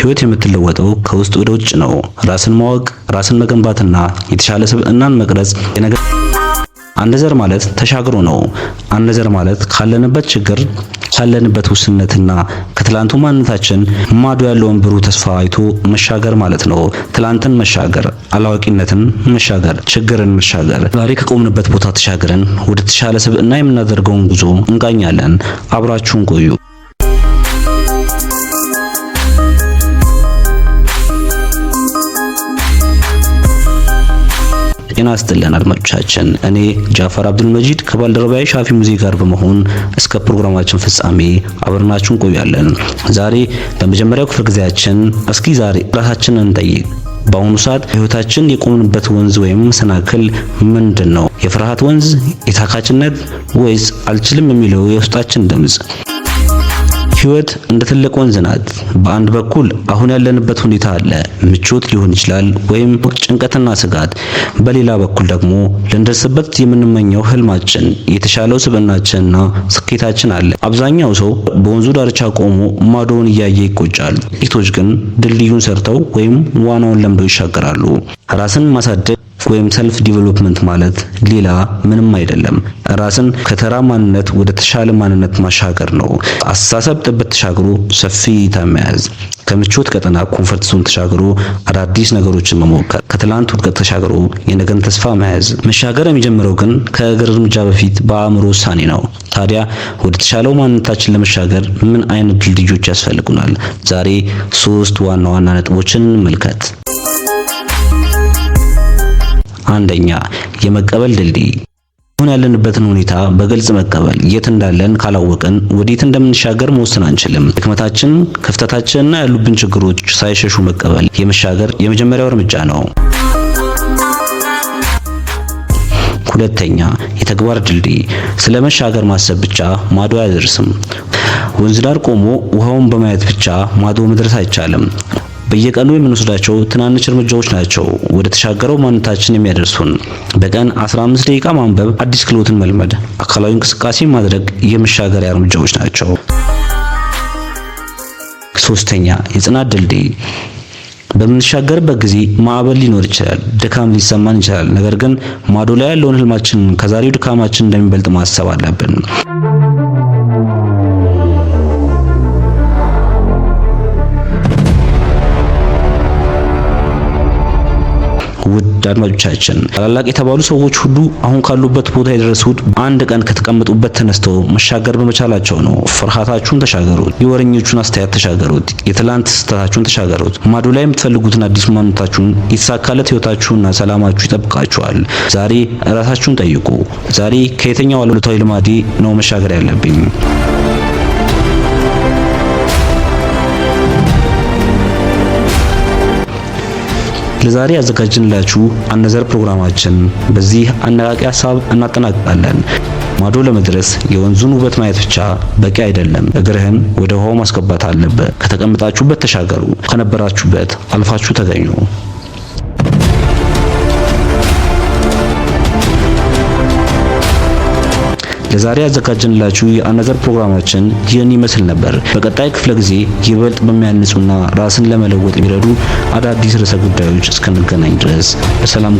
ህይወት የምትለወጠው ከውስጥ ወደ ውጭ ነው። ራስን ማወቅ፣ ራስን መገንባትና የተሻለ ስብዕናን መቅረጽ የነገ አንድ ዘር ማለት ተሻግሮ ነው። አንድ ዘር ማለት ካለንበት ችግር፣ ካለንበት ውስንነትና ከትላንቱ ማንነታችን ማዶ ያለውን ብሩህ ተስፋ አይቶ መሻገር ማለት ነው። ትላንትን መሻገር፣ አላዋቂነትን መሻገር፣ ችግርን መሻገር፣ ዛሬ ከቆምንበት ቦታ ተሻግረን ወደ ተሻለ ስብዕና የምናደርገውን ጉዞ እንቃኛለን። አብራችሁን ቆዩ። ጤና ይስጥልን አድማጮቻችን፣ እኔ ጃፈር አብዱል መጂድ ከባልደረባዬ ሻፊ ሙዚ ጋር በመሆን እስከ ፕሮግራማችን ፍጻሜ አብረናችሁ እንቆያለን። ዛሬ በመጀመሪያው ክፍለ ጊዜያችን እስኪ ዛሬ ራሳችንን እንጠይቅ። በአሁኑ ሰዓት ህይወታችን የቆምንበት ወንዝ ወይም መሰናክል ምንድን ነው? የፍርሃት ወንዝ፣ የታካችነት ወይስ አልችልም የሚለው የውስጣችን ድምጽ? ህይወት እንደ ትልቅ ወንዝ ናት። በአንድ በኩል አሁን ያለንበት ሁኔታ አለ፣ ምቾት ሊሆን ይችላል ወይም ጭንቀትና ስጋት። በሌላ በኩል ደግሞ ልንደርስበት የምንመኘው ህልማችን፣ የተሻለው ስብዕናችንና ስኬታችን አለ። አብዛኛው ሰው በወንዙ ዳርቻ ቆሞ ማዶውን እያየ ይቆጫል። ጥቂቶች ግን ድልድዩን ሰርተው ወይም ዋናውን ለምደው ይሻገራሉ። ራስን ማሳደግ ወይም self development ማለት ሌላ ምንም አይደለም። ራስን ከተራ ማንነት ወደ ተሻለ ማንነት ማሻገር ነው። አስተሳሰብ ጥበት ተሻግሮ ሰፊ እይታ መያዝ፣ ከምቾት ቀጠና comfort zone ተሻግሮ አዳዲስ ነገሮችን መሞከር፣ ከትላንት ውድቀት ተሻግሮ የነገን ተስፋ መያዝ። መሻገር የሚጀምረው ግን ከእግር እርምጃ በፊት በአእምሮ ውሳኔ ነው። ታዲያ ወደ ተሻለው ማንነታችን ለመሻገር ምን አይነት ድልድዮች ያስፈልጉናል? ዛሬ ሶስት ዋና ዋና ነጥቦችን እንመልከት። አንደኛ፣ የመቀበል ድልድይ። አሁን ያለንበትን ሁኔታ በግልጽ መቀበል። የት እንዳለን ካላወቅን ወዴት እንደምንሻገር መወሰን አንችልም። ድክመታችን፣ ክፍተታችንና ያሉብን ችግሮች ሳይሸሹ መቀበል የመሻገር የመጀመሪያው እርምጃ ነው። ሁለተኛ፣ የተግባር ድልድይ። ስለ መሻገር ማሰብ ብቻ ማዶ አያደርስም። ወንዝ ዳር ቆሞ ውሃውን በማየት ብቻ ማዶ መድረስ አይቻልም። በየቀኑ የምንወስዳቸው ትናንሽ እርምጃዎች ናቸው ወደ ተሻገረው ማንነታችን የሚያደርሱን። በቀን 15 ደቂቃ ማንበብ፣ አዲስ ክህሎትን መልመድ፣ አካላዊ እንቅስቃሴ ማድረግ የመሻገሪያ እርምጃዎች ናቸው። ሶስተኛ፣ የጽናት ድልድይ። በምንሻገርበት ጊዜ ማዕበል ሊኖር ይችላል፣ ድካም ሊሰማን ይችላል። ነገር ግን ማዶ ላይ ያለውን ህልማችን ከዛሬው ድካማችን እንደሚበልጥ ማሰብ አለብን። ውድ አድማጮቻችን፣ ታላላቅ የተባሉ ሰዎች ሁሉ አሁን ካሉበት ቦታ የደረሱት አንድ ቀን ከተቀመጡበት ተነስተው መሻገር በመቻላቸው ነው። ፍርሃታችሁን ተሻገሩት። የወረኞቹን አስተያየት ተሻገሩት። የትላንት ስህተታችሁን ተሻገሩት። ማዶ ላይ የምትፈልጉትን አዲስ ማንነታችሁን፣ የተሳካለት ህይወታችሁና ሰላማችሁ ይጠብቃችኋል። ዛሬ እራሳችሁን ጠይቁ። ዛሬ ከየትኛው አሉታዊ ልማዴ ነው መሻገር ያለብኝ? ለዛሬ ያዘጋጅንላችሁ አነዘር ፕሮግራማችን በዚህ አነቃቂ ሀሳብ እናጠናቅቃለን። ማዶ ለመድረስ የወንዙን ውበት ማየት ብቻ በቂ አይደለም። እግርህን ወደ ውሃው ማስገባት አለብህ። ከተቀመጣችሁበት ተሻገሩ። ከነበራችሁበት አልፋችሁ ተገኙ። ለዛሬ ያዘጋጀንላችሁ የአነዘር ፕሮግራማችን ይህን ይመስል ነበር። በቀጣይ ክፍለ ጊዜ ይበልጥ በሚያንጹና ራስን ለመለወጥ የሚረዱ አዳዲስ ርዕሰ ጉዳዮች እስክንገናኝ ድረስ በሰላም።